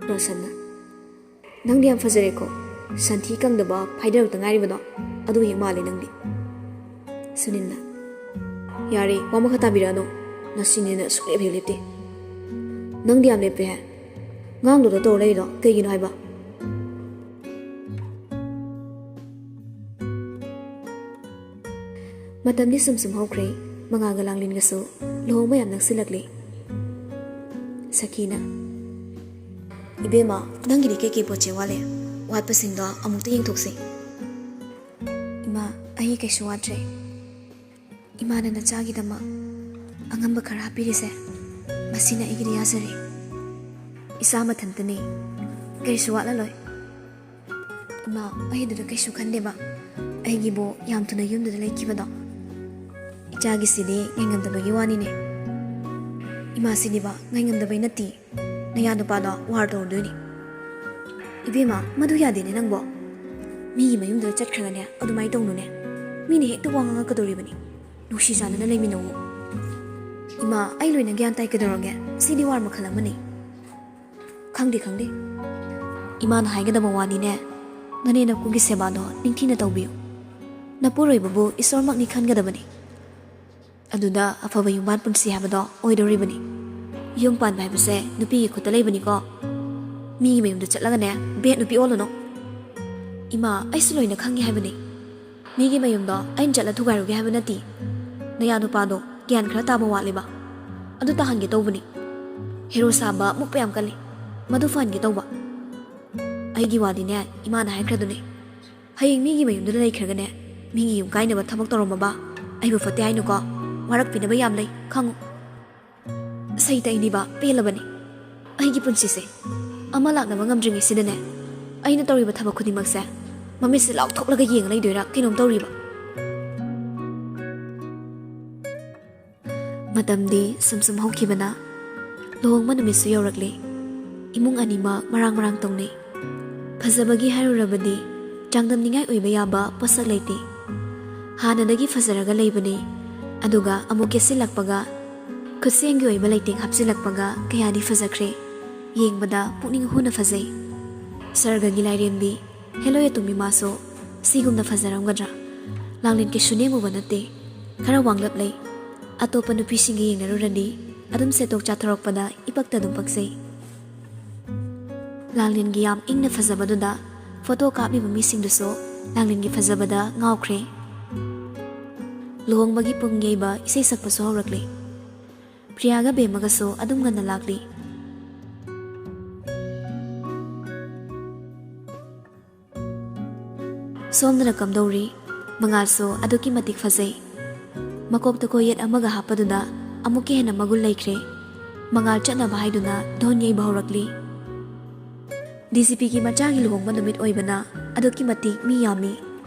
ꯔꯣꯁꯟꯅ, "ꯅꯪꯗꯤ ꯌꯥꯝ ꯐꯖꯔꯦꯀꯣ꯫ ꯁꯟꯊꯤ ꯀꯪꯗꯕ ꯐꯥꯏꯗꯔꯛꯇ ꯉꯥꯏꯔꯤꯕꯗꯣ, ꯑꯗꯨ ꯍꯦꯛ ꯃꯥꯜꯂꯦ ꯅꯪꯗꯤ"꯫ ꯁꯨꯅꯤꯜꯅ, "ꯌꯥꯔꯦ, ꯋꯥ ꯃꯈꯥ ꯇꯥꯕꯤꯔꯛꯑꯅꯨ꯫ ꯅꯁꯤꯅꯦꯅ ꯁꯨꯡꯂꯦꯞ ꯍꯦꯛ ꯂꯦꯞꯇꯦ꯫ ꯅꯪꯗꯤ ꯌꯥꯝ ꯂꯦꯞꯄꯦ ꯍꯦ꯫ ꯉꯥꯡꯗꯨꯗ ꯇꯧꯔ ꯂꯩꯔꯤꯗꯣ ꯀꯩꯒꯤꯅꯣ ꯍꯥꯏꯕ?" ꯃꯇꯝꯗꯤ ꯁꯨꯝ ꯁꯨꯝ ꯍꯧꯈ꯭ꯔꯦ꯫ ꯃꯉꯥꯜꯒ ꯂꯥꯡꯂꯦꯟꯒꯁꯨ ꯂꯨꯍꯣꯡꯕ ꯌꯥꯝ ꯅꯛꯁꯤꯜꯂꯛꯂꯦ꯫ ꯁꯈꯤꯅ, "ꯏꯕꯦꯝꯃ, ꯅꯪꯒꯤꯗꯤ ꯀꯩꯀꯩ ꯄꯣꯠ ꯆꯩ ꯋꯥꯠꯂꯤ? ꯋꯥꯠꯄꯁꯤꯡꯗꯣ ꯑꯃꯨꯛꯇ ꯌꯦꯡꯊꯣꯛꯁꯤ"꯫ "ꯏꯃꯥ, ꯑꯩ ꯀꯩꯁꯨ ꯋꯥꯠꯇ꯭ꯔꯦ꯫ ꯏꯃꯥꯅ ꯅꯆꯥꯒꯤꯗꯃꯛ ꯑꯉꯝꯕ ꯈꯔ ꯍꯥꯞꯄꯤꯔꯤꯁꯦ, ꯃꯁꯤꯅ ꯑꯩꯒꯤꯗꯤ ꯌꯥꯖꯔꯦ꯫ ꯏꯆꯥ ꯃꯊꯟꯇꯅꯤ, ꯀꯔꯤꯁꯨ ꯋꯥꯠꯂꯂꯣꯏ"꯫ "ꯏꯃꯥ, ꯑꯩ ꯑꯗꯨꯗ ꯀꯩꯁꯨ ꯈꯟꯗꯦꯕ꯫ ꯑꯩꯒꯤꯕꯨ ꯌꯥꯝ ꯊꯨꯅ ꯌꯨꯝꯗꯨꯗ ꯂꯩꯈꯤꯕꯗꯣ, ꯏꯆꯥꯒꯤꯁꯤꯗꯤ ꯉꯥꯏꯉꯝꯗꯕꯒꯤ ꯋꯥꯅꯤꯅꯦ"꯫ "ꯏꯃꯥꯁꯤꯗꯤꯕ ꯉꯥꯏꯉꯝꯗꯕꯩ ꯅꯠꯇꯦ, ꯅꯌꯥ ꯅꯨꯄꯥꯗꯣ ꯋꯥꯔ ꯇꯧꯔꯨꯗꯣꯏꯅꯤ"꯫ "ꯏꯕꯦꯝꯃ, ꯃꯗꯨ ꯌꯥꯗꯦꯅꯦ ꯅꯪꯕꯣ꯫ ꯃꯤꯒꯤ ꯃꯌꯨꯝꯗꯨꯗ ꯆꯠꯈ꯭ꯔꯒꯅꯦ ꯑꯗꯨꯃꯥꯏꯅ ꯇꯧꯅꯨꯅꯦ꯫ ꯃꯤꯅ ꯍꯦꯛꯇ ꯋꯥ ꯉꯥꯡꯉꯛꯀꯗꯧꯔꯤꯕꯅꯤ꯫ ꯅꯨꯡꯁꯤ ꯆꯥꯟꯅꯅ ꯂꯩꯃꯤꯟꯅꯧ"꯫ "ꯏꯃꯥ, ꯑꯩ ꯂꯣꯏꯅ ꯒ꯭ꯌꯥꯟ ꯇꯥꯏ, ꯀꯩꯗꯧꯔꯒꯦ? ꯁꯤꯗꯤ ꯋꯥꯔ ꯃꯈꯜ ꯑꯃꯅꯤ"꯫ "ꯈꯪꯗꯦ, ꯈꯪꯗꯦ꯫ ꯏꯃꯥꯅ ꯍꯥꯏꯒꯗꯕ ꯋꯥꯅꯤꯅꯦ꯫ ꯅꯅꯦ ꯅꯀꯨꯒꯤ ꯁꯦꯕꯥꯗꯣ ꯅꯤꯡꯊꯤꯅ ꯇꯧꯕꯤꯌꯨ꯫ ꯅꯄꯨꯔꯣꯏꯕꯕꯨ ꯏꯁꯣꯔꯃꯛꯅꯤ ꯈꯟꯒꯗꯕꯅꯤ꯫ ꯑꯗꯨꯗ ꯑꯐꯕ ꯌꯨꯝꯕꯥꯟ ꯄꯨꯟꯁꯤ ꯍꯥꯏꯕꯗꯣ ꯑꯣꯏꯗꯧꯔꯤꯕꯅꯤ꯫ ꯌꯨꯝ ꯄꯥꯟꯕ ꯍꯥꯏꯕꯁꯦ ꯅꯨꯄꯤꯒꯤ ꯈꯨꯠꯇ ꯂꯩꯕꯅꯤꯀꯣ꯫ ꯃꯤꯒꯤ ꯃꯌꯨꯝꯗ ꯆꯠꯂꯒꯅꯦ ꯕꯦꯠ ꯅꯨꯄꯤ ꯑꯣꯜꯂꯨꯅꯨ"꯫ "ꯏꯃꯥ, ꯑꯩꯁꯨ ꯂꯣꯏꯅ ꯈꯪꯉꯤ ꯍꯥꯏꯕꯅꯤ꯫ ꯃꯤꯒꯤ ꯃꯌꯨꯝꯗꯣ ꯑꯩꯅ ꯆꯠꯂ ꯊꯨꯒꯥꯏꯔꯨꯒꯦ ꯍꯥꯏꯕ ꯅꯠꯇꯦ꯫ ꯅꯌꯥ ꯅꯨꯄꯥꯗꯣ ꯒ꯭ꯌꯥꯟ ꯈꯔ ꯇꯥꯕ ꯋꯥꯠꯂꯦꯕ꯫ ꯑꯗꯨ ꯇꯥꯍꯟꯒꯦ ꯇꯧꯕꯅꯤ꯫ ꯍꯦꯔꯣ ꯁꯥꯕ ꯃꯨꯛꯄ ꯌꯥꯝ ꯀꯜꯂꯤ꯫ ꯃꯗꯨ ꯐꯍꯟꯒꯦ ꯇꯧꯕ꯫ ꯑꯩꯒꯤ ꯋꯥꯗꯤꯅꯦ ꯏꯃꯥꯅ ꯍꯥꯏꯈ꯭ꯔꯗꯨꯅꯤ꯫ ꯍꯌꯦꯡ ꯃꯤꯒꯤ ꯃꯌꯨꯝꯗꯨꯗ ꯂꯩꯈ꯭ꯔꯒꯅꯦ, ꯃꯤꯒꯤ ꯌꯨꯝ ꯀꯥꯏꯅꯕ ꯊꯕꯛ ꯇꯧꯔꯝꯃꯕ ꯑꯩꯕꯨ ꯐꯠꯇꯦ ꯍꯥꯏꯅꯨꯀꯣ꯫ ꯋꯥꯔꯛꯄꯤꯅꯕ ꯌꯥꯝ ꯂꯩ, ꯈꯪꯉꯨ"꯫ "ꯁꯩꯇ ꯑꯩꯗꯤꯕ ꯄꯦꯜꯂꯕꯅꯤ꯫ ꯑꯩꯒꯤ ꯄꯨꯟꯁꯤꯁꯦ ꯑꯃ ꯂꯥꯛꯅꯕ ꯉꯝꯗ꯭ꯔꯤꯉꯩꯁꯤꯗꯅꯦ, ꯑꯩꯅ ꯇꯧꯔꯤꯕ ꯊꯕꯛ ꯈꯨꯗꯤꯡꯃꯛꯁꯦ ꯃꯃꯤꯠꯁꯦ ꯂꯥꯎꯊꯣꯛꯂꯒ ꯌꯦꯡꯉ ꯂꯩꯗꯣꯏꯔꯥ ꯀꯩꯅꯣꯝ ꯇꯧꯔꯤꯕ"꯫ ꯃꯇꯝꯗꯤ ꯁꯨꯝ ꯁꯨꯝ ꯍꯧꯈꯤꯕꯅ ꯂꯨꯍꯣꯡꯕ ꯅꯨꯃꯤꯠꯁꯨ ꯌꯧꯔꯛꯂꯦ꯫ ꯏꯃꯨꯡ ꯑꯅꯤꯃꯛ ꯃꯔꯥꯡ ꯃꯔꯥꯡ ꯇꯧꯅꯩ꯫ ꯐꯖꯕꯒꯤ ꯍꯥꯏꯔꯨꯔꯕꯗꯤ ꯆꯥꯡꯗꯝꯅꯤꯡꯉꯥꯏ ꯑꯣꯏꯕ ꯌꯥꯕ ꯄꯣꯠꯁꯛ ꯂꯩꯇꯦ꯫ ꯍꯥꯟꯅꯗꯒꯤ ꯐꯖꯔꯒ ꯂꯩꯕꯅꯦ, ꯑꯗꯨꯒ ꯑꯃꯨꯛ ꯀꯦꯠꯁꯤꯜꯂꯛꯄꯒ, ꯈꯨꯠꯁꯦꯝꯒꯤ ꯑꯣꯏꯕ ꯂꯩꯇꯦꯡ ꯍꯥꯞꯆꯤꯜꯂꯛꯄꯒ ꯀꯌꯥꯗꯤ ꯐꯖꯈ꯭ꯔꯦ꯫ ꯌꯦꯡꯕꯗ ꯄꯨꯛꯅꯤꯡ ꯍꯨꯅ ꯐꯖꯩ꯫ ꯁꯔꯒꯒꯤ ꯂꯥꯏꯔꯦꯝꯕꯤ ꯍꯦꯂꯣꯏ ꯑꯇꯣꯝꯕꯤ ꯃꯥꯁꯨ ꯁꯤꯒꯨꯝꯅ ꯐꯖꯔꯝꯒꯗ꯭ꯔꯥ? ꯂꯥꯡꯂꯦꯟ ꯀꯩꯁꯨ ꯅꯦꯝꯃꯨꯕ ꯅꯠꯇꯦ, ꯈꯔ ꯋꯥꯡꯂꯞ ꯂꯩ꯫ ꯑꯇꯣꯞꯄ ꯅꯨꯄꯤꯁꯤꯡꯒ ꯌꯦꯡꯅꯔꯨꯔꯗꯤ ꯑꯗꯨꯝ ꯁꯦꯠꯇꯣꯛ ꯆꯥꯊꯣꯔꯛꯄꯗ ꯏꯄꯛꯇ ꯑꯗꯨꯝ ꯄꯛꯆꯩ꯫ ꯂꯥꯡꯂꯦꯟꯒꯤ ꯌꯥꯝ ꯏꯪꯅ ꯐꯖꯕꯗꯨꯗ ꯐꯣꯇꯣ ꯀꯥꯞꯂꯤꯕ ꯃꯤꯁꯤꯡꯗꯨꯁꯨ ꯂꯥꯡꯂꯦꯟꯒꯤ ꯐꯖꯕꯗ ꯉꯥꯎꯈ꯭ꯔꯦ꯫ ꯂꯨꯍꯣꯡꯕꯒꯤ ꯄꯨꯡ ꯌꯩꯕ ꯏꯁꯩ ꯁꯛꯄꯁꯨ ꯍꯧꯔꯛꯂꯦ꯫ ꯄ꯭ꯔꯤꯌꯥꯒ ꯕꯦꯝꯃꯒꯁꯨ ꯑꯗꯨꯝ ꯉꯟꯅ ꯂꯥꯛꯂꯤ꯫ ꯁꯣꯝꯗꯅ ꯀꯝꯗꯧꯔꯤ? ꯃꯉꯥꯜꯁꯨ ꯑꯗꯨꯛꯀꯤ ꯃꯇꯤꯛ ꯐꯖꯩ꯫ ꯃꯀꯣꯛꯇ ꯀꯣꯌꯦꯠ ꯑꯃꯒ ꯍꯥꯞꯄꯗꯨꯅ ꯑꯃꯨꯛꯀ ꯍꯦꯟꯅ ꯃꯒꯨꯟ ꯂꯩꯈ꯭ꯔꯦ꯫ ꯃꯉꯥꯜ ꯆꯠꯅꯕ ꯍꯥꯏꯗꯨꯅ ꯙꯣꯟ ꯌꯩꯕ ꯍꯧꯔꯛꯂꯤ꯫ ꯗꯤ ꯖꯤ ꯄꯤꯒꯤ ꯃꯆꯥꯒꯤ ꯂꯨꯍꯣꯡꯕ ꯅꯨꯃꯤꯠ ꯑꯣꯏꯕꯅ ꯑꯗꯨꯛꯀꯤ ꯃꯇꯤꯛ ꯃꯤ ꯌꯥꯝꯃꯤ꯫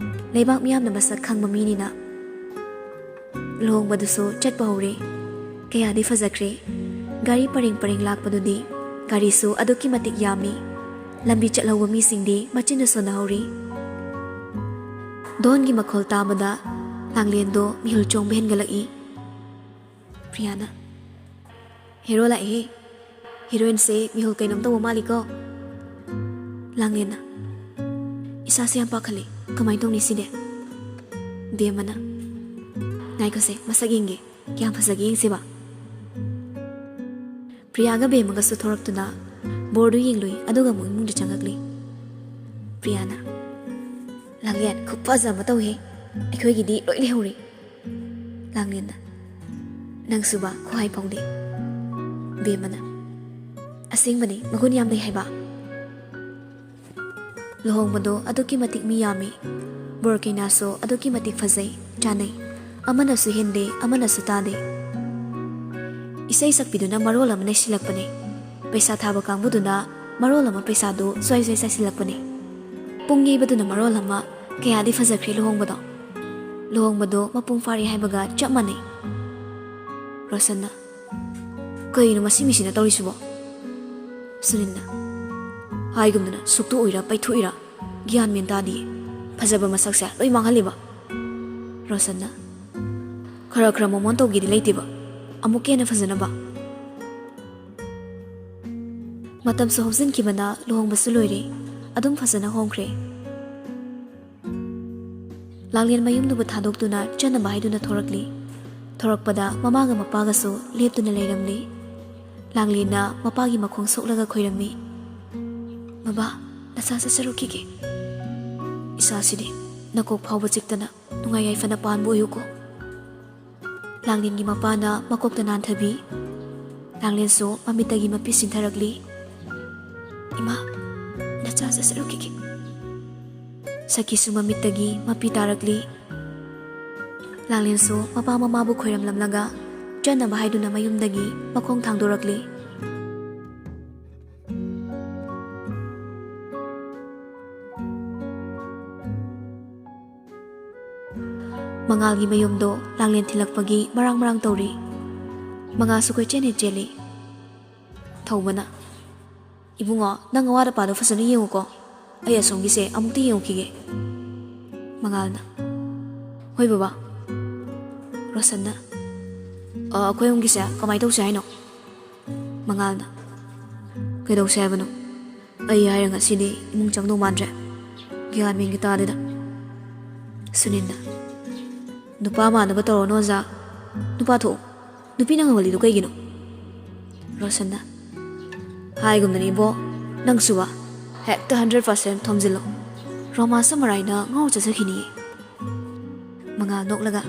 ꯂꯩꯕꯥꯛ ꯃꯤꯌꯥꯝꯅ ꯃꯁꯛ ꯈꯪꯕ ꯃꯤꯅꯤꯅ꯫ ꯂꯨꯍꯣꯡꯕꯗꯨꯁꯨ ꯆꯠꯄ ꯍꯧꯔꯦ꯫ ꯀꯌꯥꯗꯤ ꯐꯖꯈ꯭ꯔꯦ꯫ ꯒꯥꯔꯤ ꯄꯔꯦꯡ ꯄꯔꯦꯡ ꯂꯥꯛꯄꯗꯨꯗꯤ ꯒꯥꯔꯤꯁꯨ ꯑꯗꯨꯛꯀꯤ ꯃꯇꯤꯛ ꯌꯥꯝꯃꯤ꯫ ꯂꯝꯕꯤ ꯆꯠꯍꯧꯕ ꯃꯤꯁꯤꯡꯗꯤ ꯃꯆꯤꯟꯅ ꯁꯣꯟꯅꯍꯧꯔꯤ꯫ ꯙꯣꯟꯒꯤ ꯃꯈꯣꯜ ꯇꯥꯕꯗ ꯂꯥꯡꯂꯦꯟꯗꯣ ꯃꯤꯍꯨꯜ ꯆꯣꯡꯕ ꯍꯦꯟꯒꯠꯂꯛꯏ꯫ ꯄ꯭ꯔꯤꯌꯥꯅ, "ꯍꯦꯔꯣ ꯂꯥꯛꯑꯦꯍꯦ꯫ ꯍꯦꯔꯣꯏꯟꯁꯦ ꯃꯤꯍꯨꯜ ꯀꯩꯅꯣꯝ ꯇꯧꯕ ꯃꯥꯜꯂꯤꯀꯣ?" ꯂꯥꯡꯂꯦꯟꯅ, "ꯏꯁꯥꯁꯦ ꯌꯥꯝ ꯄꯥꯈꯠꯂꯦ꯫ ꯀꯃꯥꯏꯅ ꯇꯧꯅꯤ ꯁꯤꯗꯤ?" ꯕꯦꯝꯃꯅ, "ꯉꯥꯏꯈꯣꯁꯦ, ꯃꯁꯛ ꯌꯦꯡꯒꯦ꯫ ꯀꯌꯥꯝ ꯐꯖꯒꯦ ꯌꯦꯡꯁꯦꯕ?" ꯄ꯭ꯔꯤꯌꯥꯒ ꯕꯦꯝꯃꯒꯁꯨ ꯊꯣꯔꯛꯇꯨꯅ ꯕꯣꯔꯗꯨ ꯌꯦꯡꯂꯨꯏ, ꯑꯗꯨꯒ ꯑꯃꯨꯛ ꯏꯃꯨꯡꯗ ꯆꯪꯉꯛꯂꯤ꯫ ꯄ꯭ꯔꯤꯌꯥꯅ, "ꯂꯥꯡꯂꯦꯟ, ꯈꯨꯐꯖ ꯑꯃ ꯇꯧꯏꯍꯦ꯫ ꯑꯩꯈꯣꯏꯒꯤꯗꯤ ꯂꯣꯏ ꯂꯩꯍꯧꯔꯦ꯫" ꯂꯥꯡꯂꯦꯟꯅ, "ꯅꯪꯁꯨꯕ ꯈꯨꯍꯥꯏ ꯐꯥꯎꯗꯦ꯫" ꯕꯦꯝꯃꯅ, "ꯑꯁꯦꯡꯕꯅꯦ, ꯃꯒꯨꯟ ꯌꯥꯝ ꯂꯩ ꯍꯥꯏꯕ꯫" ꯂꯨꯍꯣꯡꯕꯗꯣ ꯑꯗꯨꯛꯀꯤ ꯃꯇꯤꯛ ꯃꯤ ꯌꯥꯝꯃꯤ꯫ ꯕꯣꯔ ꯀꯩꯅꯥꯁꯨ ꯑꯗꯨꯛꯀꯤ ꯃꯇꯤꯛ ꯐꯖꯩ, ꯆꯥꯅꯩ꯫ ꯑꯃꯅꯁꯨ ꯍꯦꯟꯗꯦ, ꯑꯃꯅꯁꯨ ꯇꯥꯗꯦ꯫ ꯏꯁꯩ ꯁꯛꯄꯤꯗꯨꯅ ꯃꯔꯣꯜ ꯑꯃ ꯅꯩꯁꯤꯜꯂꯛꯄꯅꯦ꯫ ꯄꯩꯁꯥ ꯊꯥꯕ ꯀꯥꯡꯕꯨꯗꯨꯅ ꯃꯔꯣꯜ ꯑꯃ ꯄꯩꯁꯥꯗꯨ ꯁ꯭ꯋꯥꯏ ꯁ꯭ꯋꯥꯏ ꯆꯥꯏꯁꯤꯜꯂꯛꯄꯅꯦ꯫ ꯄꯨꯡ ꯌꯩꯕꯗꯨꯅ ꯃꯔꯣꯜ ꯑꯃ ꯀꯌꯥꯗꯤ ꯐꯖꯈ꯭ꯔꯦ ꯂꯨꯍꯣꯡꯕꯗꯣ꯫ ꯂꯨꯍꯣꯡꯕꯗꯣ ꯃꯄꯨꯡ ꯐꯥꯔꯦ ꯍꯥꯏꯕꯒ ꯆꯞ ꯃꯥꯟꯅꯩ꯫ ꯔꯣꯁꯟꯅ, "ꯀꯩꯅꯣ ꯃꯁꯤ ꯃꯤꯁꯤꯅ ꯇꯧꯔꯤꯁꯤꯕꯣ?" ꯁꯨꯅꯤꯜꯅ, "ꯍꯥꯏꯒꯨꯝꯗꯅ ꯁꯨꯛꯇꯣꯛꯎꯏꯔꯥ ꯄꯩꯊꯣꯛꯏꯔꯥ? ꯒ꯭ꯌꯥꯟ ꯃꯦꯟ ꯇꯥꯗꯤꯌꯦ꯫ ꯐꯖꯕ ꯃꯁꯛꯁꯦ ꯂꯣꯏ ꯃꯥꯡꯍꯜꯂꯤꯕ꯫ ꯔꯣꯁꯟꯅ, "ꯈꯔ ꯈꯔ ꯃꯣꯃꯣꯟ ꯇꯧꯒꯦꯗꯤ ꯂꯩꯇꯦꯕ, ꯑꯃꯨꯛꯀ ꯍꯦꯟꯅ ꯐꯖꯅꯕ?" ꯃꯇꯝꯁꯨ ꯍꯧꯖꯤꯟꯈꯤꯕꯅ ꯂꯨꯍꯣꯡꯕꯁꯨ ꯂꯣꯏꯔꯦ꯫ ꯑꯗꯨꯝ ꯐꯖꯅ ꯍꯣꯡꯈ꯭ꯔꯦ꯫ ꯂꯥꯡꯂꯦꯟ ꯃꯌꯨꯝꯗꯨꯕꯨ ꯊꯥꯗꯣꯛꯇꯨꯅ ꯆꯠꯅꯕ ꯍꯥꯏꯗꯨꯅ ꯊꯣꯔꯛꯂꯤ꯫ ꯊꯣꯔꯛꯄꯗ ꯃꯃꯥꯒ ꯃꯄꯥꯒꯁꯨ ꯂꯦꯞꯇꯨꯅ ꯂꯩꯔꯝꯂꯤ꯫ ꯂꯥꯡꯂꯦꯟꯅ ꯃꯄꯥꯒꯤ ꯃꯈꯣꯡ ꯁꯣꯛꯂꯒ ꯈꯣꯏꯔꯝꯃꯤ꯫ "ꯃꯕꯥ, ꯅꯆꯥ ꯆꯠꯆꯔꯨꯈꯤꯒꯦ꯫ ꯏꯆꯥꯁꯤꯗꯤ ꯅꯀꯣꯛ ꯐꯥꯎꯕ ꯆꯤꯛꯇꯅ ꯅꯨꯡꯉꯥꯏ ꯌꯥꯏꯐꯅ ꯄꯥꯟꯕ ꯑꯣꯏꯌꯨꯀꯣ꯫" ꯂꯥꯡꯂꯦꯟꯒꯤ ꯃꯄꯥꯅ ꯃꯀꯣꯛꯇ ꯅꯥꯟꯊꯕꯤ꯫ ꯂꯥꯡꯂꯦꯟꯁꯨ ꯃꯃꯤꯠꯇꯒꯤ ꯃꯄꯤ ꯁꯤꯟꯊꯔꯛꯂꯤ꯫ "ꯏꯃꯥ, ꯅꯆꯥ ꯆꯠꯆꯔꯨꯈꯤꯒꯦ꯫" ꯁꯈꯤꯁꯨ ꯃꯃꯤꯠꯇꯒꯤ ꯃꯄꯤ ꯇꯥꯔꯛꯂꯤ꯫ ꯂꯥꯡꯂꯦꯟꯁꯨ ꯃꯄꯥ ꯃꯃꯥꯕꯨ ꯈꯣꯏꯔꯝꯂꯝꯂꯒ ꯆꯠꯅꯕ ꯍꯥꯏꯗꯨꯅ ꯃꯌꯨꯝꯗꯒꯤ ꯃꯈꯣꯡ ꯊꯥꯡꯗꯣꯔꯛꯂꯤ꯫ ꯃꯉꯥꯜꯒꯤ ꯃꯌꯨꯝꯗꯣ ꯂꯥꯡꯂꯦꯟ ꯊꯤꯜꯂꯛꯄꯒꯤ ꯃꯔꯥꯡ ꯃꯔꯥꯡ ꯇꯧꯔꯤ꯫ ꯃꯉꯥꯜꯁꯨ ꯀꯣꯏꯆꯦꯟ ꯍꯦꯛ ꯆꯦꯜꯂꯤ꯫ ꯊꯧꯕꯅ, "ꯏꯕꯨꯡꯉꯣ, ꯅꯪ ꯑꯋꯥꯠ ꯑꯄꯥꯗꯣ ꯐꯖꯅ ꯌꯦꯡꯉꯨꯀꯣ꯫ ꯑꯩ ꯑꯁꯣꯝꯒꯤꯁꯦ ꯑꯃꯨꯛꯇ ꯌꯦꯡꯉꯨꯈꯤꯒꯦ꯫" ꯃꯉꯥꯜꯅ, "ꯍꯣꯏ ꯕꯕꯥ꯫" ꯔꯣꯁꯟꯅ, "ꯑ, ꯑꯩꯈꯣꯏ ꯑꯍꯨꯝꯒꯤꯁꯦ ꯀꯃꯥꯏꯅ ꯇꯧꯁꯦ ꯍꯥꯏꯅꯣ?" ꯃꯉꯥꯜꯅ, "ꯀꯩꯗꯧꯁꯦ ꯍꯥꯏꯕꯅꯣ? ꯑꯩ ꯍꯥꯏꯔ ꯉꯁꯤꯗꯤ ꯏꯃꯨꯡ ꯆꯪꯗꯧ ꯃꯥꯟꯗ꯭ꯔꯦ꯫ ꯒ꯭ꯌꯥꯟ ꯃꯦꯟꯒ ꯇꯥꯗꯦꯗ꯫" ꯁꯨꯅꯤꯜꯅ, "ꯅꯨꯄꯥ ꯃꯥꯟꯅꯕ ꯇꯧꯔꯅꯨ ꯑꯣꯖꯥ꯫ ꯅꯨꯄꯥ ꯊꯣꯛꯎ꯫ ꯅꯨꯄꯤꯅ ꯉꯝꯍꯜꯂꯤꯗꯨ ꯀꯩꯒꯤꯅꯣ?" ꯔꯣꯁꯟꯅ, "ꯍꯥꯏꯒꯨꯝꯗꯅ ꯏꯕꯣ, ꯅꯪꯁꯨꯕ ꯍꯦꯛꯇ ꯍꯟꯗ꯭ꯔꯦꯠ ꯄꯥꯔꯁꯦꯟ ꯊꯣꯝꯖꯤꯜꯂꯣ꯫ ꯔꯣꯃꯥꯟꯁꯇ ꯃꯔꯥꯏꯅ ꯉꯥꯎ ꯆꯠꯆꯈꯤꯅꯤꯌꯦ꯫" ꯃꯉꯥꯜ ꯅꯣꯛꯂꯒ,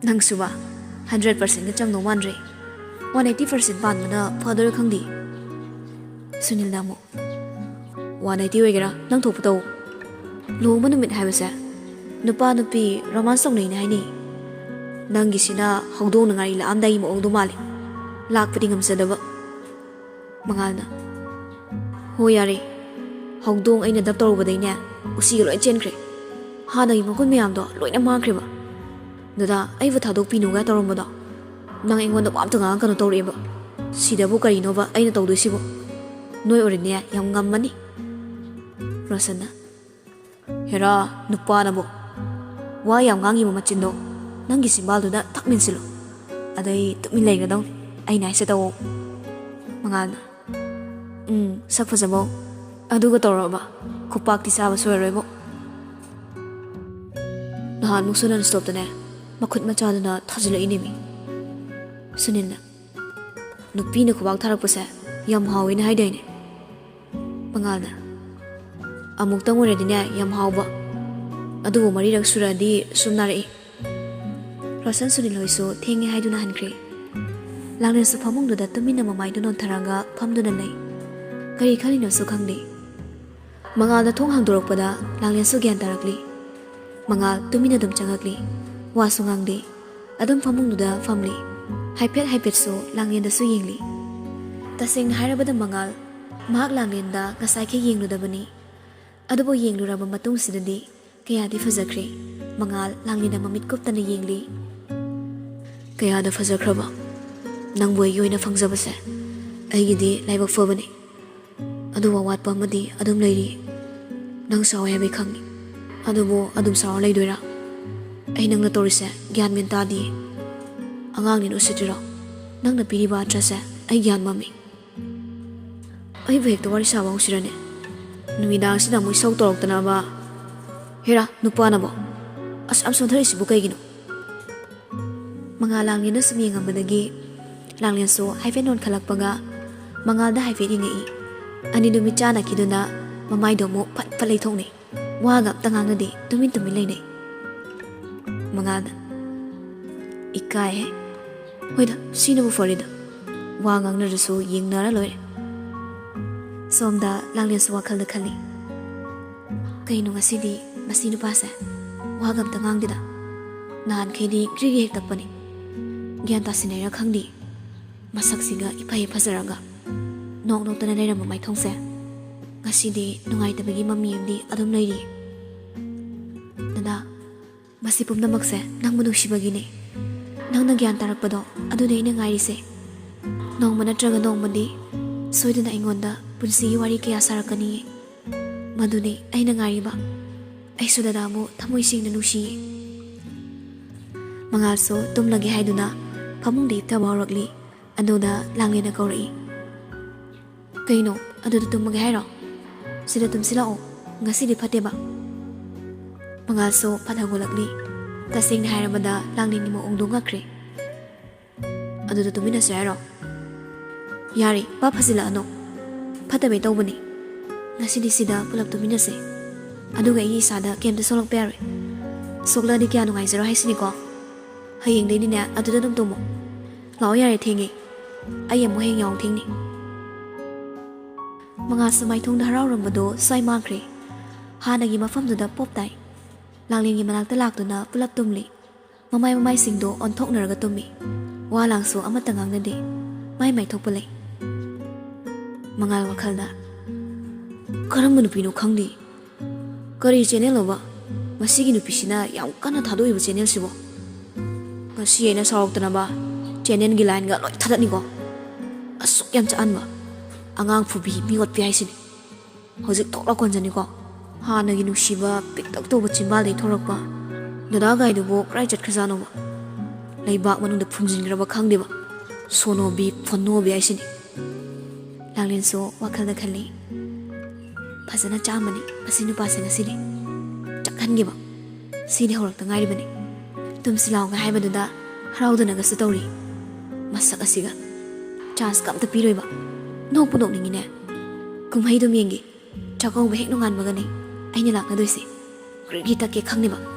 "ꯅꯪꯁꯨꯕ ꯍꯟꯗ꯭ꯔꯦꯠ ꯄꯥꯔꯁꯦꯟꯒ ꯆꯪꯗꯧ ꯃꯥꯟꯗ꯭ꯔꯦ꯫ ꯋꯥꯟ ꯑꯩꯠꯇꯤ ꯄꯥꯔꯁꯦꯟ ꯄꯥꯟꯕꯅ ꯐꯗꯣꯏꯔꯥ ꯈꯪꯗꯦ꯫" ꯁꯨꯅꯤꯜꯅ ꯑꯃꯨꯛ, "ꯋꯥꯟ ꯑꯩꯠꯇꯤ ꯑꯣꯏꯒꯦꯔꯥ, ꯅꯪ ꯊꯣꯛꯄ ꯇꯧ꯫ ꯂꯨꯍꯣꯡꯕ ꯅꯨꯃꯤꯠ ꯍꯥꯏꯕꯁꯦ ꯅꯨꯄꯥ ꯅꯨꯄꯤ ꯔꯣꯃꯥꯟꯁ ꯇꯧꯅꯩꯅ ꯍꯥꯏꯅꯩ꯫ ꯅꯪꯒꯤꯁꯤꯅ ꯍꯧꯗꯣꯡꯅ ꯉꯥꯔꯤ ꯂꯥꯛꯑꯝꯗꯥꯏꯒꯤ ꯃꯑꯣꯡꯗꯣ ꯃꯥꯜꯂꯤ꯫ ꯂꯥꯛꯄꯗꯤ ꯉꯝꯖꯗꯕ꯫" ꯃꯉꯥꯜꯅ, "ꯍꯣ ꯌꯥꯔꯦ, ꯍꯧꯗꯣꯡ ꯑꯩꯅ ꯗꯞ ꯇꯧꯔꯨꯕꯗꯩꯅꯦ ꯎꯆꯤꯒ ꯂꯣꯏ ꯆꯦꯟꯈ꯭ꯔꯦ꯫ ꯍꯥꯟꯅꯒꯤ ꯃꯒꯨꯟ ꯃꯌꯥꯝꯗꯣ ꯂꯣꯏꯅ ꯃꯥꯡꯈ꯭ꯔꯦꯕ꯫ ꯗꯗꯥ, ꯑꯩꯕꯨ ꯊꯥꯗꯣꯛꯄꯤꯅꯨꯒ ꯇꯧꯔꯝꯕꯗꯣ ꯅꯪ ꯑꯩꯉꯣꯟꯗ ꯋꯥ ꯑꯝꯇ ꯉꯥꯡꯉꯛꯀꯅꯨ ꯇꯧꯔꯛꯑꯦꯕ꯫ ꯁꯤꯗꯕꯨ ꯀꯔꯤꯅꯣꯕ ꯑꯩꯅ ꯇꯧꯗꯣꯏꯁꯤꯕꯨ? ꯅꯣꯏ ꯑꯣꯏꯔꯗꯤꯅꯦ ꯌꯥꯝ ꯉꯝꯃꯅꯤ꯫" ꯔꯣꯁꯟꯅ, "ꯍꯦꯔꯥ, ꯅꯨꯄꯥꯅꯕꯨ ꯋꯥ ꯌꯥꯝ ꯉꯥꯡꯉꯤꯕ ꯃꯆꯤꯟꯗꯣ ꯅꯪꯒꯤ ꯆꯤꯝꯕꯥꯜꯗꯨꯗ ꯊꯛ ꯃꯤꯟꯁꯤꯜꯂꯨ꯫ ꯑꯗꯩ ꯇꯨꯃꯤꯟ ꯂꯩꯒꯗꯧꯅꯤ, ꯑꯩꯅ ꯍꯥꯏꯁꯦ ꯇꯧꯋꯣ꯫" ꯃꯉꯥꯜꯅ, "ꯎꯝ, ꯁꯛ ꯐꯖꯕꯧ ꯑꯗꯨꯒ ꯇꯧꯔꯕ ꯈꯨꯄꯥꯛꯇꯤ ꯆꯥꯕ ꯁꯣꯏꯔꯣꯏꯕꯣ꯫ ꯅꯍꯥꯟꯃꯨꯛꯁꯨ ꯅꯟ ꯁ꯭ꯇꯣꯞꯇꯅꯦ ꯃꯈꯨꯠ ꯃꯆꯥꯗꯨꯅ ꯊꯥꯖꯤꯜꯂꯛꯏꯅꯦꯃꯤ꯫" ꯁꯨꯅꯤꯜꯅ, "ꯅꯨꯄꯤꯅ ꯈꯨꯕꯥꯛ ꯊꯥꯔꯛꯄꯁꯦ ꯌꯥꯝ ꯍꯥꯎꯋꯦꯅ ꯍꯥꯏꯗꯥꯏꯅꯦ?" ꯃꯉꯥꯜꯅ, "ꯑꯃꯨꯛꯇꯪ ꯑꯣꯏꯔꯗꯤꯅꯦ ꯌꯥꯝ ꯍꯥꯎꯕ, ꯑꯗꯨꯕꯨ ꯃꯔꯤꯔꯛ ꯁꯨꯔꯛꯑꯗꯤ ꯁꯨꯝ ꯅꯥꯔꯛꯏ꯫" ꯔꯣꯁꯟ ꯁꯨꯅꯤꯜ ꯍꯣꯏꯁꯨ ꯊꯦꯡꯉꯦ ꯍꯥꯏꯗꯨꯅ ꯍꯟꯈ꯭ꯔꯦ꯫ ꯂꯥꯡꯂꯦꯟꯁꯨ ꯐꯃꯨꯡꯗꯨꯗ ꯇꯨꯃꯤꯟꯅ ꯃꯃꯥꯏꯗꯨ ꯅꯣꯟꯊꯔꯒ ꯐꯝꯗꯨꯅ ꯂꯩ꯫ ꯀꯔꯤ ꯈꯜꯂꯤꯅꯣꯁꯨ ꯈꯪꯗꯦ꯫ ꯃꯉꯥꯜꯅ ꯊꯣꯡ ꯍꯥꯡꯗꯣꯔꯛꯄꯗ ꯂꯥꯡꯂꯦꯟꯁꯨ ꯒ꯭ꯌꯥꯟ ꯇꯥꯔꯛꯂꯤ꯫ ꯃꯉꯥꯜ ꯇꯨꯃꯤꯟꯅ ꯑꯗꯨꯝ ꯆꯪꯉꯛꯂꯤ꯫ ꯋꯥꯁꯨ ꯉꯥꯡꯗꯦ꯫ ꯑꯗꯨꯝ ꯐꯃꯨꯡꯗꯨꯗ ꯐꯝꯂꯤ꯫ ꯍꯥꯏꯐꯦꯠ ꯍꯥꯏꯐꯦꯠꯁꯨ ꯂꯥꯡꯂꯦꯟꯗꯁꯨ ꯌꯦꯡꯂꯤ꯫ ꯇꯁꯦꯡꯅ ꯍꯥꯏꯔꯕꯗ ꯃꯉꯥꯜ ꯃꯍꯥꯛ ꯂꯥꯡꯂꯦꯟꯗ ꯉꯁꯥꯏꯈꯩ ꯌꯦꯡꯂꯨꯗꯕꯅꯤ꯫ ꯑꯗꯨꯕꯨ ꯌꯦꯡꯂꯨꯔꯕ ꯃꯇꯨꯡꯁꯤꯗꯗꯤ ꯀꯌꯥꯗꯤ ꯐꯖꯈ꯭ꯔꯦ꯫ ꯃꯉꯥꯜ ꯂꯥꯡꯂꯦꯟꯗ ꯃꯃꯤꯠ ꯀꯨꯞꯇꯅ ꯌꯦꯡꯂꯤ꯫ "ꯀꯌꯥꯗ ꯐꯖꯈ꯭ꯔꯕ? ꯅꯪꯕꯨ ꯑꯩꯒꯤ ꯑꯣꯏꯅ ꯐꯪꯖꯕꯁꯦ ꯑꯩꯒꯤꯗꯤ ꯂꯥꯏꯕꯛ ꯐꯕꯅꯤ꯫ ꯑꯗꯨꯕꯨ ꯑꯋꯥꯠꯄ ꯑꯃꯗꯤ ꯑꯗꯨꯝ ꯂꯩꯔꯤ꯫ ꯅꯪ ꯁꯥꯎꯋꯦ ꯍꯥꯏꯕ ꯑꯩ ꯈꯪꯉꯤ꯫ ꯑꯗꯨꯕꯨ ꯑꯗꯨꯝ ꯁꯥꯎꯔ ꯂꯩꯗꯣꯏꯔꯥ? ꯑꯩ ꯅꯪꯅ ꯇꯧꯔꯤꯁꯦ ꯒ꯭ꯌꯥꯟ ꯃꯦꯟ ꯇꯥꯗꯤꯌꯦ꯫ ꯑꯉꯥꯡꯅꯦꯅ ꯎꯁꯤꯠꯇ꯭ꯔꯤꯔꯣ? ꯅꯪꯅ ꯄꯤꯔꯤꯕ ꯑꯥꯊ꯭ꯔꯁꯦ ꯑꯩ ꯒ꯭ꯌꯥꯟ ꯃꯝꯃꯤ꯫ ꯑꯩꯕꯨ ꯍꯦꯛꯇ ꯋꯥꯔꯤ ꯁꯥꯕ ꯍꯧꯁꯤꯔꯅꯦ? ꯅꯨꯃꯤꯗꯥꯡꯁꯤꯗ ꯑꯃꯨꯛ ꯏꯁꯧ ꯇꯧꯔꯛꯇꯅꯕ꯫ ꯍꯦꯔꯥ, ꯅꯨꯄꯥꯅꯕꯣ ꯑꯁꯨꯛ ꯌꯥꯝ ꯁꯣꯟꯊꯔꯤꯁꯤꯕꯨ ꯀꯩꯒꯤꯅꯣ?" ꯃꯉꯥꯜ ꯂꯥꯡꯂꯦꯟꯗ ꯁꯨꯝ ꯌꯦꯡꯉꯝꯕꯗꯒꯤ ꯂꯥꯡꯂꯦꯟꯁꯨ ꯍꯥꯏꯐꯦꯠ ꯅꯣꯟꯈꯠꯂꯛꯄꯒ ꯃꯉꯥꯜꯗ ꯍꯥꯏꯐꯦꯠ ꯌꯦꯡꯉꯛꯏ꯫ ꯑꯅꯤꯗꯨ ꯃꯤꯠ ꯆꯥꯟꯅꯈꯤꯗꯨꯅ ꯃꯃꯥꯏꯗꯣ ꯑꯃꯨꯛ ꯐꯠ ꯐꯠ ꯂꯩꯊꯣꯛꯅꯩ꯫ ꯋꯥꯒ ꯑꯝꯇ ꯉꯥꯡꯅꯗꯦ, ꯇꯨꯃꯤꯟ ꯇꯨꯃꯤꯟ ꯂꯩꯅꯩ꯫ ꯃꯉꯥꯜꯅ, "ꯏꯀꯥꯏꯍꯦ꯫ ꯍꯣꯏꯗ, ꯁꯤꯅꯕꯨ ꯐꯔꯦꯗ꯫ ꯋꯥ ꯉꯥꯡꯅꯔꯁꯨ ꯌꯦꯡꯅꯔ ꯂꯣꯏꯔꯦ꯫" ꯁꯣꯝꯗ ꯂꯥꯡꯂꯦꯟꯁꯨ ꯋꯥꯈꯜꯗ ꯈꯜꯂꯤ, "ꯀꯩꯅꯣ ꯉꯁꯤꯗꯤ ꯃꯁꯤ ꯅꯨꯄꯥꯁꯦ ꯋꯥꯒ ꯑꯝꯇ ꯉꯥꯡꯗꯦꯗ? ꯅꯍꯥꯟꯈꯩꯗꯤ ꯒ꯭ꯔꯤꯒꯤ ꯍꯦꯛ ꯇꯛꯄꯅꯤ꯫ ꯒ꯭ꯌꯥꯟ ꯇꯥꯁꯤꯟꯅꯩꯔꯥ ꯈꯪꯗꯦ꯫ ꯃꯁꯛꯁꯤꯒ ꯏꯐ ꯍꯦꯛ ꯐꯖꯔꯒ ꯅꯣꯛ ꯅꯣꯛꯇꯅ ꯂꯩꯔꯝꯕ ꯃꯥꯏꯊꯣꯡꯁꯦ ꯉꯁꯤꯗꯤ ꯅꯨꯡꯉꯥꯏꯇꯕꯒꯤ ꯃꯃꯤ ꯑꯃꯗꯤ ꯑꯗꯨꯝ ꯂꯩꯔꯤ꯫ ꯗꯗꯥ, ꯃꯁꯤ ꯄꯨꯝꯅꯃꯛꯁꯦ ꯅꯪꯕꯨ ꯅꯨꯡꯁꯤꯕꯒꯤꯅꯦ꯫ ꯅꯪꯅ ꯒ꯭ꯌꯥꯟ ꯇꯥꯔꯛꯄꯗꯣ ꯑꯗꯨꯅꯦ ꯑꯩꯅ ꯉꯥꯏꯔꯤꯁꯦ꯫ ꯅꯣꯡꯃ ꯅꯠꯇ꯭ꯔꯒ ꯅꯣꯡꯃꯗꯤ ꯁꯣꯏꯗꯅ ꯑꯩꯉꯣꯟꯗ ꯄꯨꯟꯁꯤꯒꯤ ꯋꯥꯔꯤ ꯀꯌꯥ ꯁꯥꯔꯛꯀꯅꯤꯌꯦ꯫" ꯃꯗꯨꯅꯤ ꯑꯩꯅ ꯉꯥꯏꯔꯤꯕ꯫ ꯑꯩꯁꯨ ꯗꯗꯥꯕꯨ ꯊꯃꯣꯏ ꯁꯦꯡꯅ ꯅꯨꯡꯁꯤꯌꯦ꯫ ꯃꯉꯥꯜꯁꯨ ꯇꯨꯝꯂꯒꯦ ꯍꯥꯏꯗꯨꯅ ꯐꯃꯨꯡꯗ ꯍꯤꯞꯊꯕ ꯍꯧꯔꯛꯂꯤ꯫ ꯑꯗꯨꯗ ꯂꯥꯡꯂꯦꯟꯅ ꯀꯧꯔꯛꯏ꯫ "ꯀꯩꯅꯣ, ꯑꯗꯨꯗ ꯇꯨꯝꯃꯒꯦ ꯍꯥꯏꯔꯣ? ꯁꯤꯗ ꯇꯨꯝꯁꯤꯜꯂꯛꯑꯣ, ꯉꯁꯤꯗꯤ ꯐꯠꯇꯦꯕ꯫" ꯃꯉꯥꯜꯁꯨ ꯐꯠ ꯍꯧꯒꯠꯂꯛꯂꯤ꯫ ꯇꯁꯦꯡꯅ ꯍꯥꯏꯔꯕꯗ ꯂꯥꯡꯂꯦꯟꯒꯤ ꯃꯑꯣꯡꯗꯣ ꯉꯛꯈ꯭ꯔꯦ꯫ "ꯑꯗꯨꯗ ꯇꯨꯝꯃꯤꯟꯅꯁꯦ ꯍꯥꯏꯔꯣ?" "ꯌꯥꯔꯦ, ꯚꯥꯞ ꯐꯖꯤꯜꯂꯛꯑꯅꯨ꯫ ꯐꯠꯇꯕꯩ ꯇꯧꯕꯅꯤ꯫ ꯉꯁꯤꯗꯤ ꯁꯤꯗ ꯄꯨꯂꯞ ꯇꯨꯝꯃꯤꯟꯅꯁꯦ꯫ ꯑꯗꯨꯒ ꯑꯩꯒꯤ ꯏꯁꯥꯗ ꯀꯩꯝꯇ ꯁꯣꯛꯂꯛꯄ ꯌꯥꯔꯣꯏ꯫ ꯁꯣꯛꯂꯛꯑꯗꯤ ꯀꯌꯥ ꯅꯨꯡꯉꯥꯏꯖꯔꯣꯏ ꯍꯥꯏꯁꯤꯅꯤꯀꯣ꯫ ꯍꯌꯦꯡꯗꯩꯗꯤꯅꯦ ꯑꯗꯨꯗ ꯑꯗꯨꯝ ꯇꯨꯝꯃꯣ꯫ ꯂꯥꯛꯑꯣ ꯌꯥꯔꯦ, ꯊꯦꯡꯉꯦ꯫ ꯑꯩ ꯑꯃꯨꯛ ꯍꯌꯦꯡ ꯌꯥꯍꯧ ꯊꯦꯡꯅꯤ꯫" ꯃꯉꯥꯜꯁꯨ ꯃꯥꯏꯊꯣꯡꯗ ꯍꯔꯥꯎꯔꯝꯕꯗꯣ ꯁ꯭ꯋꯥꯏ ꯃꯥꯡꯈ꯭ꯔꯦ꯫ ꯍꯥꯟꯅꯒꯤ ꯃꯐꯝꯗꯨꯗ ꯄꯣꯞ ꯇꯥꯏ꯫ ꯂꯥꯡꯂꯦꯟꯒꯤ ꯃꯅꯥꯛꯇ ꯂꯥꯛꯇꯨꯅ ꯄꯨꯂꯞ ꯇꯨꯝꯂꯤ꯫ ꯃꯃꯥꯏ ꯃꯃꯥꯏꯁꯤꯡꯗꯣ ꯑꯣꯟꯊꯣꯛꯅꯔꯒ ꯇꯨꯝꯃꯤ꯫ ꯋꯥ ꯂꯥꯡꯁꯨ ꯑꯃꯠꯇ ꯉꯥꯡꯅꯗꯦ꯫ ꯃꯥꯏ ꯃꯥꯏ ꯊꯣꯛꯄ ꯂꯩ꯫ ꯃꯉꯥꯜ ꯋꯥꯈꯜꯗ, "ꯀꯔꯝꯕ ꯅꯨꯄꯤꯅꯣ ꯈꯪꯗꯦ꯫ ꯀꯔꯤ ꯆꯦꯅꯦꯜꯅꯣꯕ? ꯃꯁꯤꯒꯤ ꯅꯨꯄꯤꯁꯤꯅ ꯌꯥꯝ ꯀꯟꯅ ꯊꯥꯗꯣꯛꯏꯕ ꯆꯦꯅꯦꯜꯁꯤꯕꯣ? ꯉꯁꯤ ꯑꯩꯅ ꯁꯥꯎꯔꯛꯇꯅꯕ ꯆꯦꯅꯦꯜꯒꯤ ꯂꯥꯏꯟꯒ ꯂꯣꯏ ꯊꯥꯗꯠꯅꯤꯀꯣ꯫ ꯑꯁꯨꯛ ꯌꯥꯝ ꯆꯥꯛꯍꯟꯕ꯫ ꯑꯉꯥꯡ ꯐꯨꯕꯤ, ꯃꯤ ꯑꯣꯠꯄꯤ ꯍꯥꯏꯁꯤꯅꯤ꯫ ꯍꯧꯖꯤꯛ ꯊꯣꯛꯂꯛ ꯀꯣꯟꯖꯅꯤꯀꯣ꯫ ꯍꯥꯟꯅꯒꯤ ꯅꯨꯡꯁꯤꯕ ꯄꯤꯛꯇꯛ ꯇꯧꯕ ꯆꯤꯟꯕꯥꯜꯗꯩ ꯊꯣꯔꯛꯄ ꯗꯗꯥ ꯒꯥꯏꯗꯨꯕꯨ ꯀꯗꯥꯏ ꯆꯠꯈ꯭ꯔꯖꯥꯠꯅꯣꯕ? ꯂꯩꯕꯥꯛ ꯃꯅꯨꯡꯗ ꯐꯨꯝꯖꯤꯟꯈ꯭ꯔꯕ ꯈꯪꯗꯦꯕ꯫ ꯁꯣꯅꯣꯕꯤ, ꯐꯣꯅꯣꯕꯤ ꯍꯥꯏꯁꯤꯅꯤ꯫" ꯂꯥꯡꯂꯦꯟꯁꯨ ꯋꯥꯈꯜꯗ ꯈꯜꯂꯤ꯫ "ꯐꯖꯅ ꯆꯥꯝꯃꯅꯤ ꯃꯁꯤ ꯅꯨꯄꯥꯁꯦ ꯉꯁꯤꯗꯤ꯫ ꯆꯥꯛꯍꯟꯒꯦꯕ꯫ ꯁꯤꯗꯤ ꯍꯧꯔꯛꯇ ꯉꯥꯏꯔꯤꯕꯅꯤ꯫ ꯇꯨꯝꯁꯤ ꯂꯥꯎꯒ ꯍꯥꯏꯕꯗꯨꯗ ꯍꯔꯥꯎꯗꯅꯒꯁꯨ ꯇꯧꯔꯤ꯫ ꯃꯁꯛ ꯑꯁꯤꯒ꯫ ꯆꯥꯟꯁꯀ ꯑꯝꯇ ꯄꯤꯔꯣꯏꯕ꯫ ꯅꯣꯛꯄꯨ ꯅꯣꯛꯅꯤꯡꯉꯤꯅꯦ꯫ ꯀꯨꯝꯍꯩꯗꯨꯝ ꯌꯦꯡꯒꯦ꯫ ꯆꯥꯛꯀꯧꯕ ꯍꯦꯛ ꯅꯣꯡꯉꯥꯟꯕꯒꯅꯤ ꯑꯩꯅ ꯂꯥꯛꯅꯗꯣꯏꯁꯦ꯫ ꯒ꯭ꯔꯤꯒ꯭ꯔꯤ ꯇꯛꯀꯦ ꯈꯪꯅꯦꯕ꯫